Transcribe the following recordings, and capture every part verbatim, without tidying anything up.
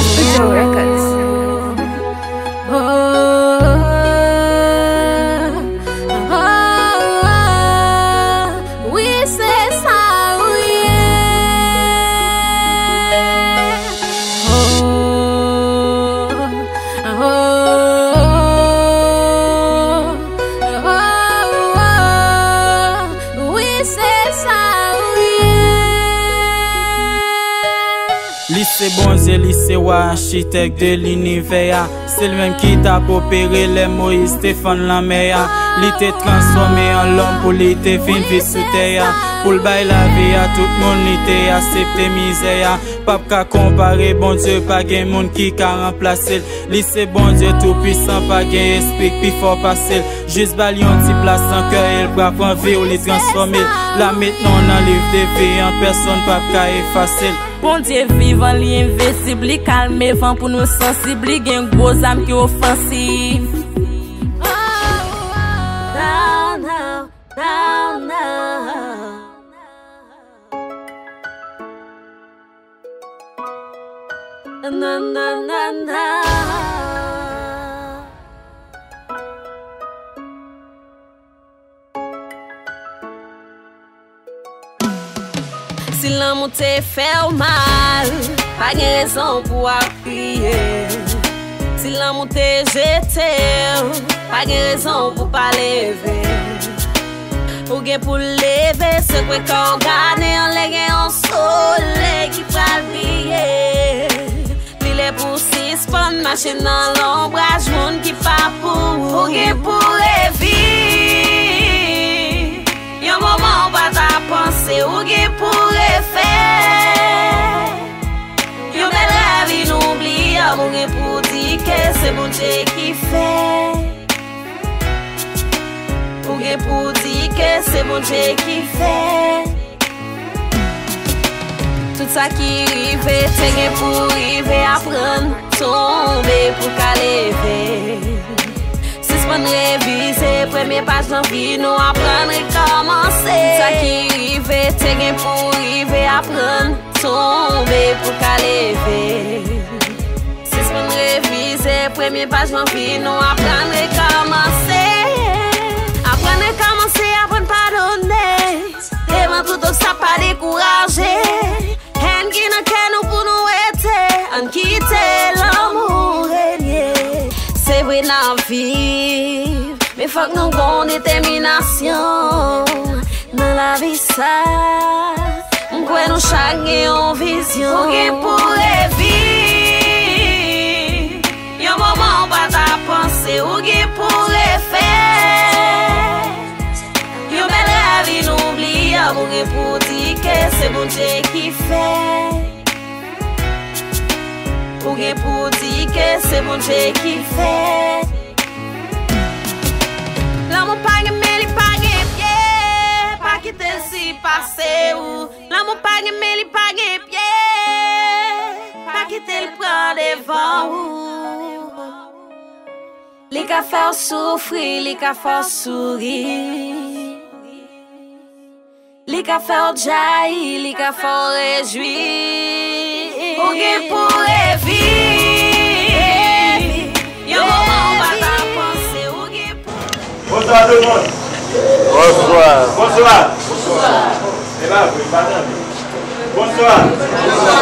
Studio Records. Wi, se sa ou ye. Wi, se sa ou ye. Li se Bondye, li se wa, achitèk de linivè a. Se li menm ki t ap opere lè Moyiz te fann lanmè a. Li te transfòme an lòm pou li te vin viv sou tè a. Pou l bay lavi a tout moun, li te aksepte mizè a. P ap ka konpare Bondye, pa gen moun ki ka ranplase l. Li se Bondye toupisan, pa gen espri k pi fò pase l. Jis ba l yon ti plas nan kè, e l pral pran vi w, li transfòme l. L ap met non w nan liv de vi an, pèsonn p ap ka efase l. Bondye vivan, li envensib, li kalme van pou nou sansib, li gen gwo zam ki ofansif. Bow now, bow now. Na, na, na, na. Si lanmou te fè w mal, pa gen rezon pou w ap kriye. Si lanmou te jete w, pa gen rezon pou w pa leve. Ou gen pou leve, sekwe kò w gade anlè, gen yon solèy ki pral briye. Li lè pou w sispann mache nan lonbraj moun ki pa pou ou. Ou gen pou reviv yon moman ou pa ta panse. Ou gen pou refè yon bèl rèv inoubliyab. Ou gen pou di ke se Bondye ki fè. Ou gen pou di ke se Bondye ki fè. Tout sa ki rive te gen pou rive, aprann tonbe pou ka leve. Sispann revize premye paj nan vi nou, aprann rekòmanse. Tout sa ki rive te gen pou rive, aprann tonbe pou ka leve. Sispann revize premye paj nan vi nou, aprann rekòmanse. Aprann rekòmanse, aprann padone. Devan tout obstak, pa dekouraje. Hèn ki nan kè nou pou nou rete. Ann kite lanmou renye. Se vre n ap viv, men fòk nou gon detèminasyon nan lavi sa. M kwè nou chak gen yon vizyon. Ou gen pou reviv yon moman ou pa ta panse. Ou gen pou refè yon bèl rèv inoubliyab. Ou gen pou di ke se Bondye ki fè. Ou gen pou di ke se Bondye ki fè. Lanmou pa gen men, li pa gen pye. Pa kite l sipase ou. Lanmou pa gen men, li pa gen pye. Pa kite l pran devan ou. Li ka fè w soufri, li ka fè w souri. Li ka fè w djayi, li ka fè w rejwi. Ou gen pou reviv yon moman ou pa ta panse. Ou gen pou... Bonswa tout moun. Bonswa. Bonswa. Bonswa. E pa vre, m pa tande. Bonswa. Bonswa.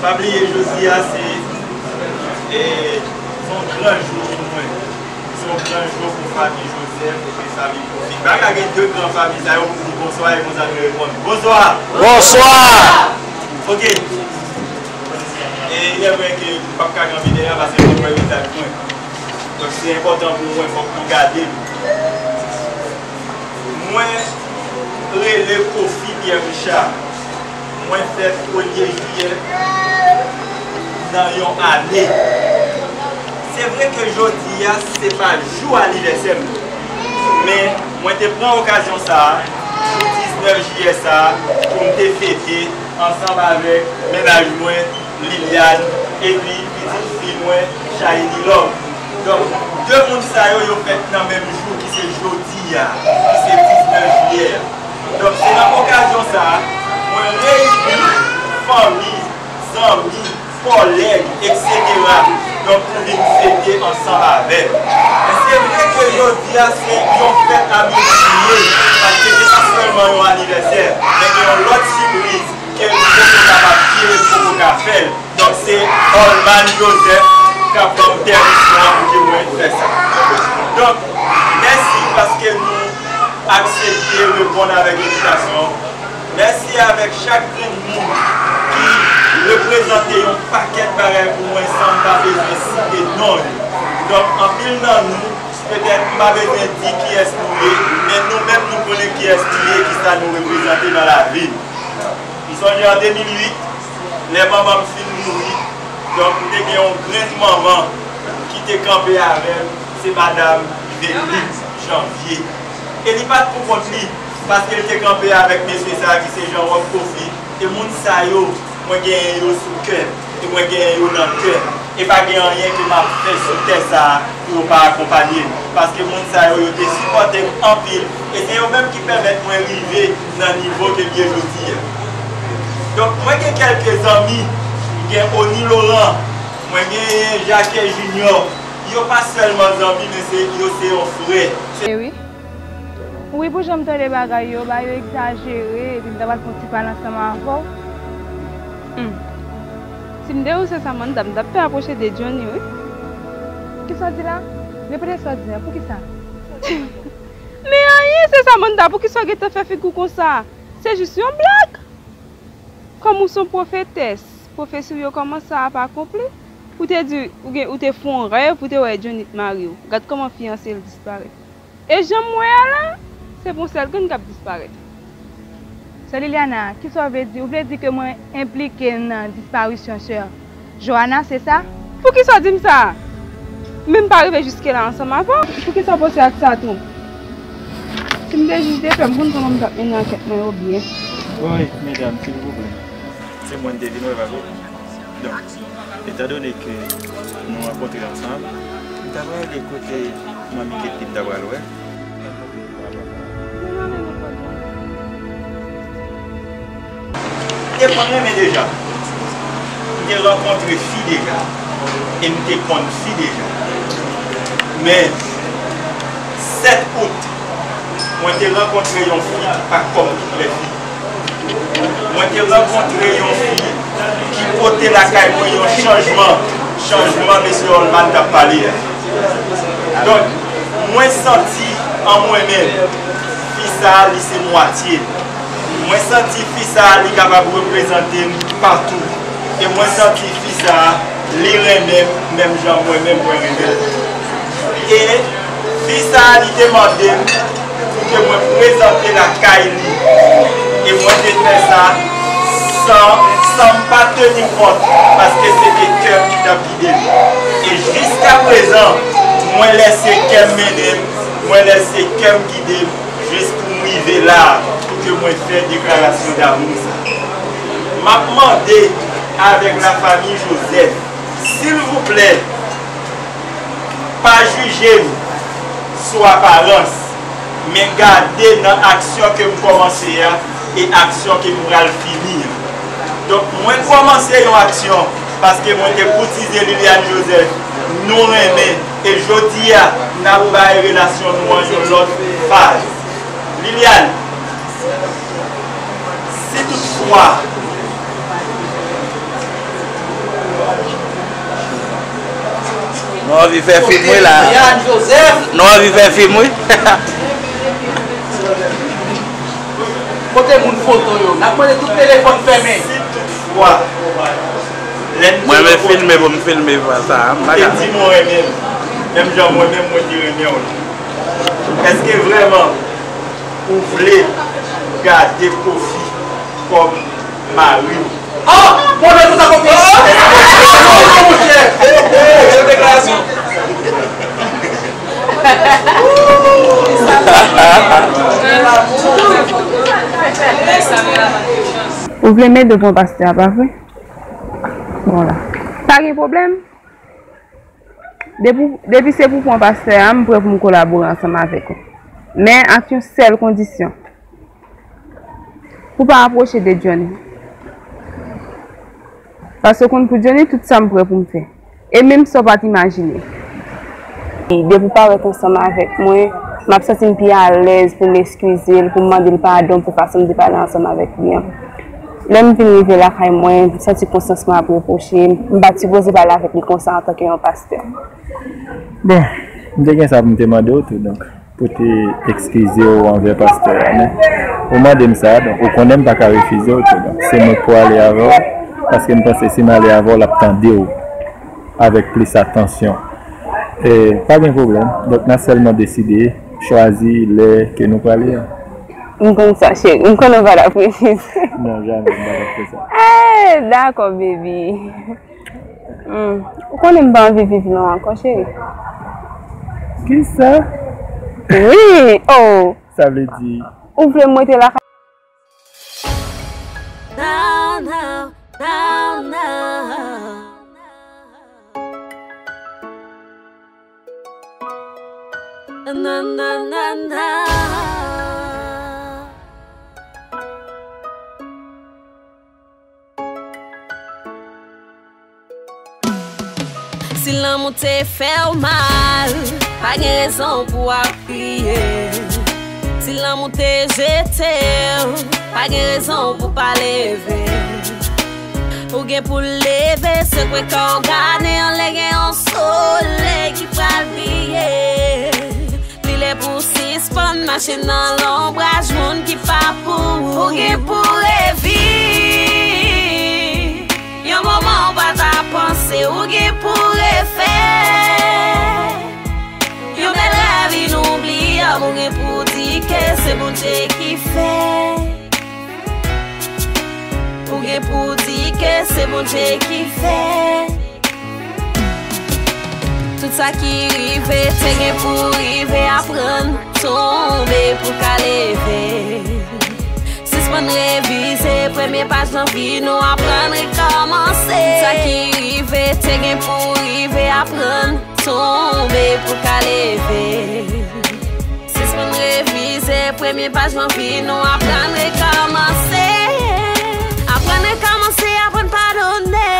Pa bliye jodi a se, e, se yon gran jou pou mwen. Se yon gran jou pou fanmi Joseph epi fanmi Kofi. Pa ka gen de gran fanmi sa yo pou di bonswa e konsa nou reponn. Bonswa! Bonswa! Ok. E, il est vrai ke m p ap ka gen videyo a paske mwen wè vizaj mwen. Donk, se enpòtan pou mwen, fòk nou gade m. Mwen rele Kofi Pierre Richard. Mwen fèt premye jiyè nan yon ane. Se vre ke jodi a, se pa jou anivèsè m, men mwen te pran okazyon sa a, jou diznèf jiyè sa a, pou m te fete ansanm avèk mennaj mwen, Liliane, epi pitit fi mwen, Shayni Love. Donk, de moun sa yo, yo fèt nan menm jou ki se jodi a, ki se diznèf jiyè a. Donk, se nan okazyon sa a, mwen reyini fanmi, zanmi, kòlèg, etsetera. Donk, pou vin fete ansanm avè m. Men se vre ke jodi a se yon fèt amiti li ye, paske se pa sèlman yon anivèsè, men gen yon lòt sipriz ke m poko kapab di e m poko ka fè l. Donk, se Holman Joseph k ap ban m pèmisyon an pou ke mwen fè sa. Donk, mèsi paske nou aksepte reponn avèk envitasyon an. Mèsi avèk chak grenn moun ki reprezante yon pakèt bagay pou mwen san m pa bezwen site non yo. Donk, anpil nan nou, petèt m pa bezwen di kiyès nou ye, men nou menm nou konnen kiyès nou ye, kisa nou reprezante nan lavi n. M sonje an de mil uit, lè manman m fin mouri, donk m te gen yon grenn manman ki te kanpe avè m, se madanm Venus Janvier. E li pa t pou kont li, paske l te kanpe avèk mesye sa a ki se Jean Rock Kofi, e moun sa yo, mwen genyen yo sou kè m, e mwen genyen yo nan kè m. E pa gen anyen ke m ap fè sou tè sa a pou yo pa akonpaye m. Paske moun sa yo, yo te sipòte m anpil. E se yo menm ki pèmèt mwen rive nan nivo ke m ye jodi a. Donk, mwen gen kèlke zanmi, m gen Oni Laurent, mwen gen Jacques Junior. Yo pa sèlman zanmi, men se, yo se yon frè. Se E wi. Wi, pou jan m tande bagay yo, bagay yo egzajere, epi m ta pral fè yon ti pale ansanm avè w. Hmm. Si m te ou se Samantha, m t ap pè apwoche de Johnny, wi. Kisa w di la? Repete sa w di a, poukisa? Men anyen, se Samantha, poukisa w gentan fè figi w konsa? Se jis yon blag. Kòm ou se yon pwofetès, pwofesi w yo kòmanse ap akonpli. Ou te di, ou gen, ou te fè yon rèv, ou te wè Johnny t mari w. Gad kòman fiyanse l disparèt. E jan m wè a la, se pou yon sèl grenn k ap disparèt. Sè Liliana, kisa w vle di? Ou vle di ke mwen enplike nan disparisyon sè Johanna, se sa? Poukisa w di m sa? Men m pa rive jiske la ansanm avè w. Poukisa w panse ak sa tou? Si m te jij de fè, m konn kòman m t ap mennen ankèt mwen yo byen. Woy, medam, silvouplè. Se mwen m te vin wè, pa vre? Donk, etandone ke nou rankontre ansanm, m ta prale kote manmi Ketly m ta pral wè. E mwen renmen deja. M te rankontre fi deja. E m te konn fi deja. Men, sèt out, mwen te rankontre yon fi ki pa kòm tout lè fi. Mwen te rankontre yon fi ki pote lakay mwen yon chanjman, chanjman mesye Holman t ap pale a. Donk, mwen santi an mwen menm, fi sa a, li se mwatye m. Mwen santi fi sa a, li kapab reprezante m patou. E mwen santi fi sa a, li renmen m, menm jan mwen menm mwen renmen l. E fi sa a, li te mande m pou ke mwen prezante lakay li. E mwen te fè sa san, san m pa teni kont, paske se te kè m ki t ap gide m. E jiskaprezan, mwen lèse kè m mennen m, mwen lèse kè m gide m, jis pou m rive la, pou ke mwen fè deklarasyon damou sa. M ap mande avèk lafanmi Joseph, silvouplè, pa jije m sou aparans, men gade nan aksyon ke m kòmanse a e aksyon ke m pral fini an. Donk, mwen kòmanse yon aksyon paske mwen te koutize Liliane Joseph, nou renmen, e jodi a, n ap bay relasyon nou an yon lòt faz. Liliane, si toutfwa Nou anvi fè fim wi la. Liliane Joseph. Nou anvi fè fim wi. Kote moun foto yo? N ap mande tout telefòn fèmen. Si toutfwa, lè n te Mwen men rankontre, filme pou m filme pa sa. M pa te ka. Di mwen renmen l. Menm jan mwen menm mwen te renmen w. Èske vrèman ou vle gade Kofi kòm mari w? Oh! Bon, lè nou ta konprann. Oh, monchè. Bèl deklarasyon. Ou vle m ede w pran pastè a, pa vre? Bon la. Pa gen pwoblèm. Depi, depi se pou pran pastè a, m prè pou m kolabore ansanm avèk ou. Men ak yon sèl kondisyon. Pou pa apwoche de Johnny. Paske w konn pou Johnny, tout sa m prè pou m fè. E menm sa w pa t imajine. E depi w parèt ansanm avèk mwen, m ap santi m pi alèz pou m eskize l, pou m mande l padon pou fason m te pale ansanm avèk li an. Lè m vin rive lakay mwen, m santi konsyans mwen ap repwoche m, m pa t sipoze pale avèk li konsa antanke yon pastè. Bon, m te gen sa pou m te mande w tou, donk, pou te eskize w anvè pastè a, men ou mande m sa, donk, ou konnen m pa ka refize w tou, donk, se mwen k pou ale avè w, paske m panse si m ale avè w, l ap tande w avèk plis atansyon. E, pa gen pwoblèm, donk, n a sèlman deside, chwazi lè ke nou prale a. M konn sa, cheri, m konnen w pa t ap refize. Non, jamè, m pa t ap fè sa. Eh, dakò, baby. Hmm. Ou konnen m pa anvi viv non ankò, cheri. Kisa? Wi, oh. Sa vle di? Ou vle m rete lakay? Now, now, now, now. Na, na, na, na. Si lanmou te fè w mal, pa gen rezon pou w ap kriye. Si lanmou te jete w, pa gen rezon pou w pa leve. Ou gen pou leve, sekwe kò w gade anlè, gen yon solèy ki pral briye. Li lè pou w sispann mache nan lonbraj moun ki pa pou ou. Ou gen pou reviv yon moman w pa ta panse. Ou gen pou refè yon bèl rèv inoubliyab. Ou gen pou di ke se Bondye ki fè. Ou gen pou di ke se Bondye ki fè. Tout sa ki rive, te gen pou rive, aprann tonbe pou ka leve. Sispann revize premye paj nan vi nou, aprann rekòmanse. Tout sa ki rive, te gen pou rive, aprann tonbe pou ka leve. Sispann revize premye paj nan vi nou, aprann rekòmanse. Aprann rekòmanse, aprann padone.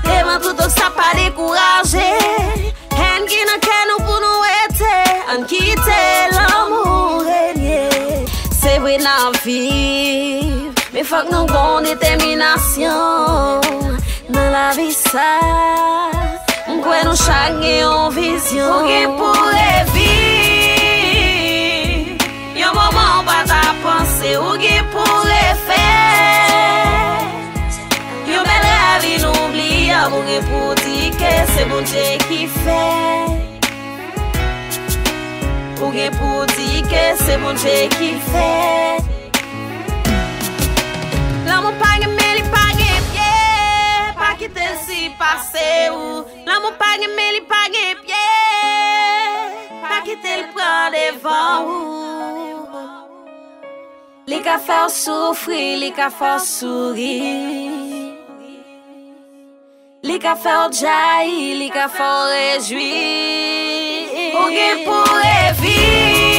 Devan tout obstak, pa dekouraje. Hèn ki nan kè nou pou nou rete. Ann kite lanmou renye. Se vre n ap viv, men fòk nou gon detèminasyon nan lavi sa. M kwè nou chak gen yon vizyon. Ou gen pou reviv yon moman w pa ta panse. Ou gen pou refè yon bèl rèv inoubliyab. Ou gen pou di ke se Bondye ki fè. Ou gen pou di ke se Bondye ki fè. Lanmou pa gen men, li pa gen pye. Pa kite l sipase ou. Lanmou pa gen men, li pa gen pye. Pa kite l pran devan ou. Li ka fè w soufri, li ka fè w souri. Li ka fè w djayi, li ka fè w rejwi. Ou gen pou reviv